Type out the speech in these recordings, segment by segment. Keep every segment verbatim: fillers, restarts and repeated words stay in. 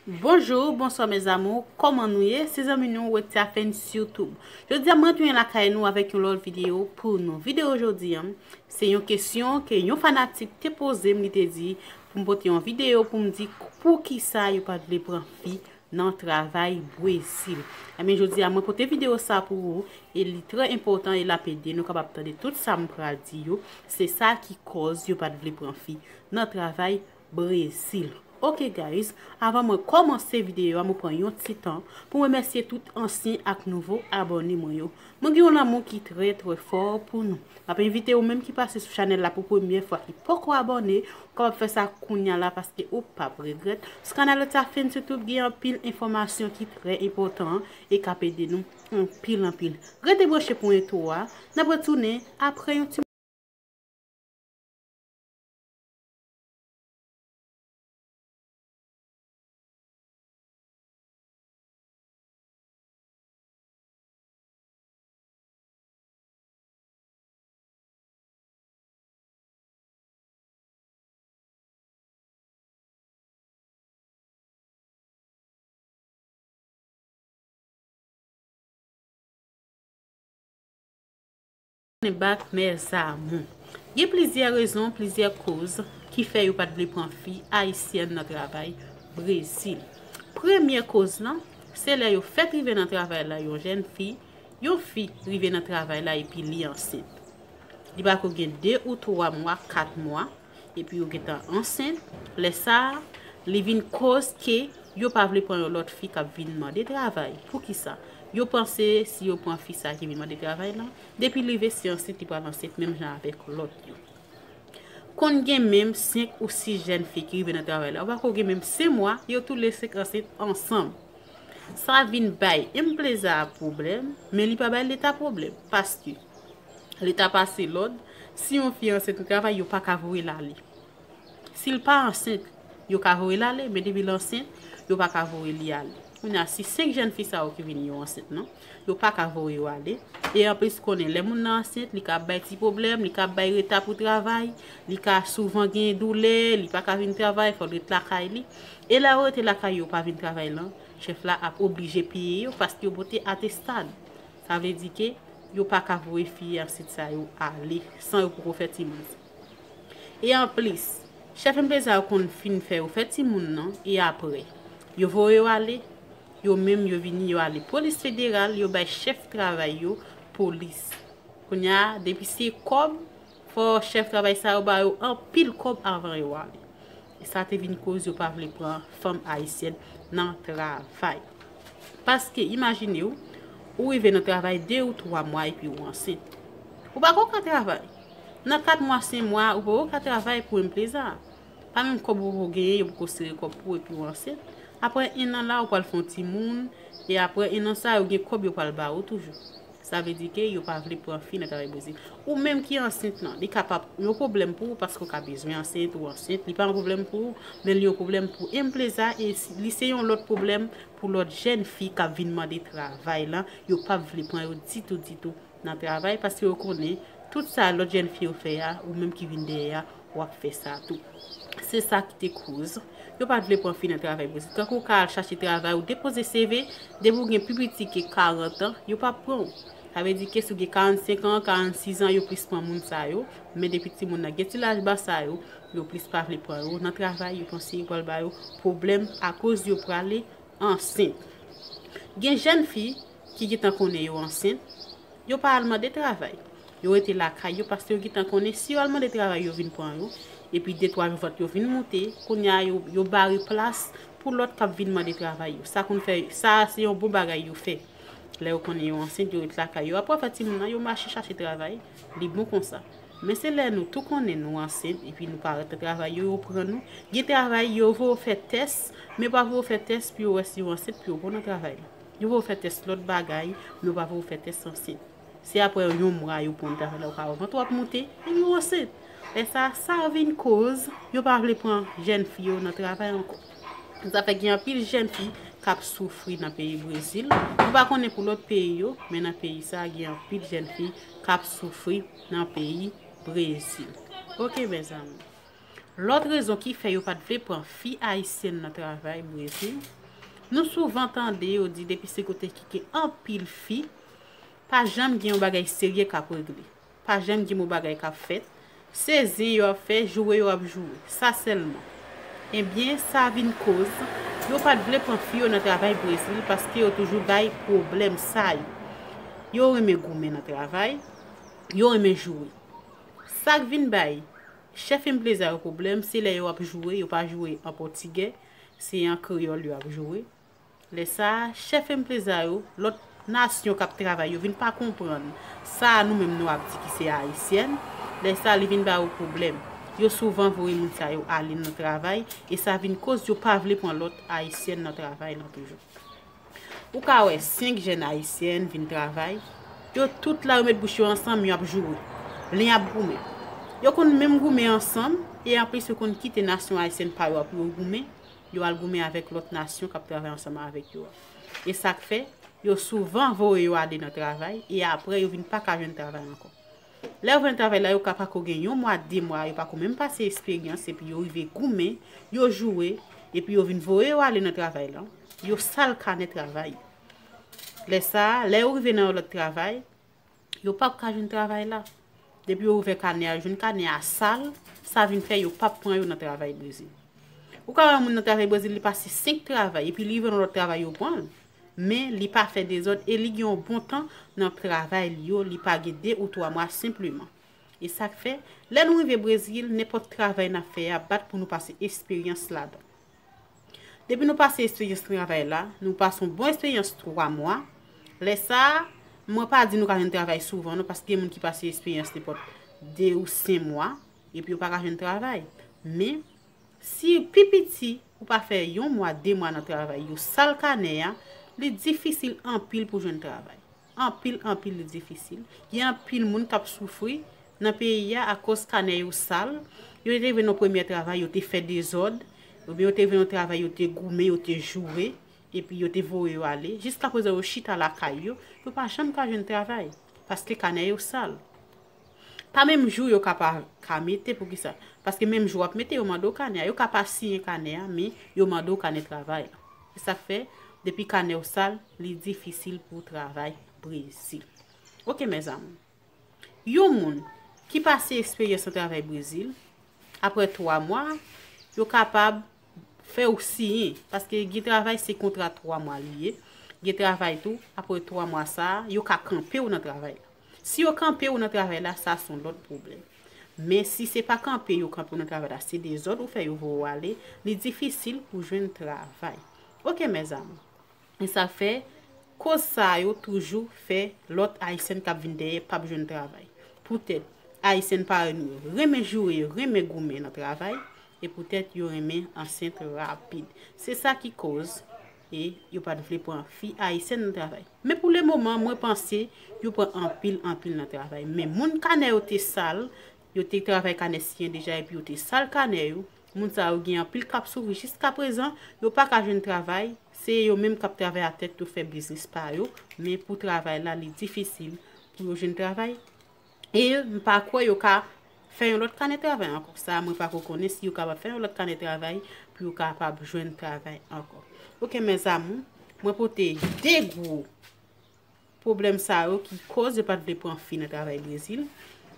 Bonjou, bonswa mes amours, kòman nou ye? Se zanmi nou Wetia Fans YouTube. Jodi a mwen tounen lakay nou avèk yon lòt videyo pou nou. Videyo jodi a, se yon kesyon ke yon fanatik te poze m, li te di pou m pote yon videyo pou m di poukisa yo pa t vle pran fi nan travay Brezil. Ebyen, jodi a mwen pote videyo sa pou ou e li trè enpòtan e l ap ede nou kapab tande tout sa m pral di yo. Se sa ki kòz yo pa t vle pran fi nan travay Brezil. Ok guys, avan mwen kòmanse videyo a, mwen pran yon ti tan pou m remèsye tout ansyen ak nouvo abòne mwen yo. Mwen gen yon lanmou ki trè trè fò pou nou. M ap envite ou menm ki pase sou chanèl la pou premyè fwa ki poko abòne, ou kapab fè sa kounya la paske ou p ap regrèt. Sou kanal Wetia Fans YouTube gen anpil enfòmasyon ki trè enpòtan e k ap ede nou anpil anpil. Rete branche pou entwo a, n ap retounen apre yon ti Bak mes amours. Gen plizyè rezon, plizyè koz ki fè yo pa t vle pran fi ayisyèn nan travay Brezil. Premye koz lan, se lè yo fèk rive nan travay la, yon jèn fi, yon fi rive nan travay la epi li ansent. Li pako gen de ou twa mwa, kat mwa, epi yo gentan ansent. Lè sa a, li vin koz ke yo pa vle pran yon lòt fi k ap vin mande travay. Poukisa? Yo panse si yo pran fi sa ki vin mande travay lan, depi li rive se ansent, li pral ansent menm jan avèk lòt yo. Konn gen menm senk ou sis jèn fi ki rive nan travay la. Ou pako gen menm senk mwa, yo toulesek ansent ansanm. Sa vin bay empleza a pwoblèm, men li pa bay leta pwoblèm, paske leta pase lòd, si yon fi ansent nan travay, yo pa ka voye l ale. Si l pa ansent, yo ka voye l ale, men depi l ansent, yo pa ka voye li ale. Kounye a, si senk jèn fi sa yo ki vini yo ansent nan, yo pa ka voye yo ale. E anplis, konnen lè moun nan ansent, li ka bay ti pwoblèm, li ka bay reta pou travay, li ka souvan gen doulè, li pa ka vin travay, fò l ret lakay li. E lè yo rete lakay yo pa vin travay lan, chèf la ap oblije peye yo paske yo pote atestad. Sa vle di ke yo pa ka voye fi ansent sa yo ale san yo poko fè timoun. E anplis, chèf empleza yo konn fin fè yo fè timoun nan, e apre, yo voye yo ale, yo menm yo vini, yo ale polis federal, yo bay chèf travay yo polis. Kounye a, depi se kòb, fò chèf travay sa yo ba yo anpil kòb avan yo ale. E sa te vin koz yo pa vle pran fanm ayisyèn nan travay. Paske, imajine w, ou rive nan travay de ou twa mwa epi ou ansent. Ou pako ka travay. Nan kat mwa, senk mwa, ou poko ka travay pou empleza. Pa menm kòb ou poko genyen, yo poko sere kòb pou ou epi ou ansent. Apre en an la, ou pral fè yon timoun, e apre en an sa, yo gen kòb yo pral ba ou toujou. Sa vle di ke yo pa vle pran fi nan travay Brezil. Ou menm ki ansent lan, li kapab yon pwoblèm pou ou paske ou ka bezwen ansent, ou ansent, li pa yon pwoblèm pou ou, men li yon pwoblèm pou empleza e si- li se yon lòt pwoblèm pou lòt jèn fi k ap vin mande travay lan, yo p ap vle pran yo ditou, ditou nan travay paske yo konnen tout sa lòt jèn fi yo fè a, ou menm ki vin dèyè a, w ap fè sa tou. Se sa ki te koz yo pa t vle pran fi nan travay Brezil. Tankou w ka al chache travay, ou depoze C V, depi w gen pi piti ke karant an, yo p ap pran w. Sa vle di ke si w gen karannsenk an, karannsis an, yo plis pran moun sa yo. Men depi timoun nan gen ti laj ba sa yo, yo plis pa vle pran yo nan travay, yo panse yo pral ba yo pwoblèm akoz yo prale ansent. Gen jèn fi ki gentan konnen yo ansent, yo pa al mande travay. Yo rete lakay yo paske yo gentan konnen si yo al mande travay, yo vin pran yo. Epi de twa jou vant yo vin moute, kounye a yo, yo bare plas pou lòt k ap vin mande travay yo. Sa konn fè, sa se yon bon bagay yo fè. Lè yo konnen yo ansent, yo ret lakay yo. Apre yo fè timoun nan, yo mache chache travay. Li bon konsa. Men se lè nou tou konnen nou ansent, epi nou parèt nan travay yo, yo pran nou. Gen travay, yo voye w fè tès, men yo pa voye w fè tès pou yo wè si w ansent, pou yo pran w nan travay la. Yo voye w fè tès lòt bagay, men yo pa voye w fè tès ansent. Se apre yon mwa yo pran w nan travay la, ou ka wè vant ou ap moute, epi w ansent. Lè sa, sa vin koz yo pa vle pran jèn fi yo nan travay ankò. Sa fè gen anpil jèn fi k ap soufri nan peyi Brezil. Nou pa konnen pou lòt peyi yo, men nan peyi sa, gen anpil jèn fi k ap soufri nan peyi Brezil. Ok, mes amours. Lòt rezon ki fè yo pa t vle pran fi ayisyèn nan travay Brezil, nou souvan tande yo di depi se kote ki gen anpil fi, pa janm gen yon bagay serye k ap regle. Pa janm gen yon bagay k ap fèt. Se zen yo ap fè, joure yo ap joure. Sa sèlman. Ebyen, sa vin koz yo pa t vle pran fi yo nan travay Brezil paske yo toujou bay pwoblèm sa yo. Yo renmen goumen nan travay, yo renmen joure. Sa k vin bay chèf enpleza yo pwoblèm, se lè yo ap joure, yo pa joure an pòtigè, se an kreyòl yo ap joure. Lè sa a, chèf enpleza yo, lòt nasyon k ap travay yo vin pa konprann sa a nou menm nou ap di ki se ayisyèn. Lè sa a, li vin ba yo pwoblèm. Yo souvan voye moun sa yo ale nan travay e sa vin koz yo pa vle pran lòt ayisyèn nan travay lan toujou. Ou ka wè senk jèn ayisyèn vin travay, yo tout la yo met bouch yo ansanm, yo ap joure. Len ap goumen. Yo konn menm goumen ansanm e anplis yo konn kite nasyon ayisyèn pa yo ap yo goumen, yo al goumen avèk lòt nasyon k ap travay ansanm avèk yo a. E sa k fè, yo souvan voye yo ale nan travay e apre yo vin pa ka jwenn travay ankò. Lè yo jwenn travay la, yo ka pako gen yon mwa, de mwa, yo pako menm pase esperyans epi yo rive goumen, yo joure, epi yo vin voye yo ale nan travay lan. Yo sal kanè travay yo. Lè sa a, lè yo rive nan yon lòt travay, yo p ap ka jwenn travay la. Depi yo ouvè kanè a, yo jwenn kanè a sal, sa vin fè yo p ap pran yo nan travay Brezil. Ou ka wè yon moun nan travay Brezil, li pase senk travay, epi li rive nan lòt travay, yo pran l. Men, li pa fè dezòd e li gen yon bon tan nan travay li yo, li pa gen de ou twa mwa senpleman. E sa k fè, lè nou rive Brezil, nenpòt travay n ap fè a bat pou nou pase esperyans ladan. Depi nou pase esperyans travay la, nou pase yon bon esperyans twa mwa. Lè sa a, mwen pa di nou ka jwenn travay souvan non, paske gen moun ki pase esperyans nenpòt de ou senk mwa, epi yo pa ka jwenn travay. Men, si pi piti ou pa fè yon mwa, de mwa nan travay, yo sal kanè a, li difisil anpil pou jwenn travay. Anpil, anpil li difisil. Gen anpil moun k ap soufri nan peyi a akoz kanè yo sal. Yo te vin nan premyè travay, yo te fè dezòd. Oubyen yo te vin nan travay, yo te goumen, yo te joure. Epi yo te voye yo ale. Jiskaprezan yo chita lakay yo, yo pa janm ka jwenn travay. Paske kanè yo sal. Pa menm jou yo ka pa ka mete, poukisa? Paske menm jou w ap mete, yo mande w kanè a. Yo ka pa siyen kanè a, men yo mande w kanè travay la. Se sa k fè, depi kanè w sal, li difisil pou w travay Brezil. Oke, mezanmi. Yon moun ki pase esperyans nan travay Brezil, apre twa mwa, yo kapab fè w siyen, paske gen travay se kontra twa mwa li ye, gen travay tou, apre twa mwa sa a, yo ka kanpe w nan travay la. Si yo kanpe w nan travay la, sa se yon lòt pwoblèm. Men si se pa kanpe yo kanpe w nan travay la, se dezòd ou fè yo voye w ale, li difisil pou jwenn travay. Oke, mezanmi. E sa fè, koz sa yo toujou fè lòt Ayisyen k ap vin dèyè p ap jwenn travay. Poutèt Ayisyen parèy nou yo renmen joure, yo renmen goumen nan travay, e poutèt yo renmen ansent rapid. Se sa ki koz e yo pa t vle pran fi Ayisyen nan travay. Men pou le moman, mwen panse yo pran anpil, anpil nan travay. Men moun kanè yo te sal, yo te travay kanè siyen deja, epi yo te sal kanè yo, moun sa yo gen anpil k ap soufri jiskaprezan, yo pa ka jwenn travay, se yo menm k ap travay a tèt yo, fè biznis pa yo, men pou travay la, li difisil pou yo jwenn travay. E m pa kwè yo ka fè yon lòt kanè travay ankò. Sa a, mwen pako konnen si yo kapab fè yon lòt kanè travay pou yo kapab jwenn travay ankò. Oke, mes amours, mwen pote de gwo pwoblèm sa yo ki koz yo pa t vle pran fi nan travay Brezil.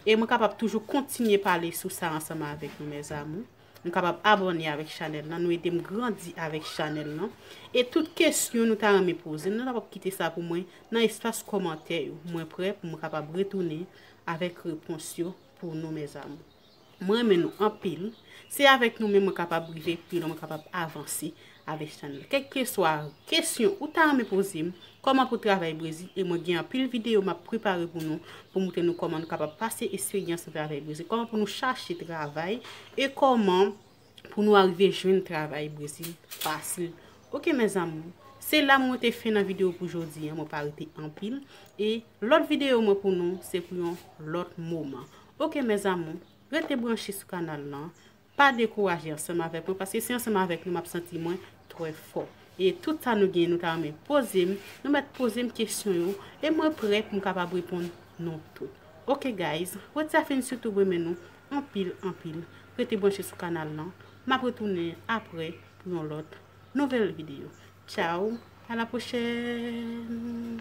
E mwen kapab toujou kontinye pale sou sa ansanm avèk nou, mes amours. Nou kapab abòne avèk chanèl lan, nou ede m grandi avèk chanèl lan. E tout kesyon nou ta renmen poze m, nou ta pap kite sa pou mwen nan espas kòmantè yo. Mwen prè pou mwen kapab retounen avèk repons yo pou nou, mes amours. Mwen renmen nou anpil. Se avèk nou menm mwen kapab rive pi lwen, mwen kapab avanse avèk chanèl. Kèlkeswa kesyon ou ta renmen poze m, kòman pou travay Brezil, e mwen gen anpil videyo m ap prepare pou nou, pou moutre nou kòman nou kapab pase esperyans nan travay Brezil, kòman pou nou chache travay, e kòman pou nou arive jwenn travay Brezil fasil. Oke, mes amours, se la mwen te fen nan videyo pou jodi a, mwen pa rete anpil, e lòt videyo mwen pou nou, se pou yon lòt moman. Oke, mes amours, rete branche sou kanal lan, pa dekouraje ansanm avèk mwen, paske se ansanm avèk nou m ap santi mwen trè fò. E tout sa nou gen, nou ta renmen poze m, nou mèt poze m kesyon yo, e mwen prè pou m kapab reponn nou tout. Oke, guys, Roti a fin sitou renmen nou anpil, anpil. Rete branche sou kanal lan. M ap retounen apre pou yon lòt nouvèl videyo. Tchao, a la pwochèn!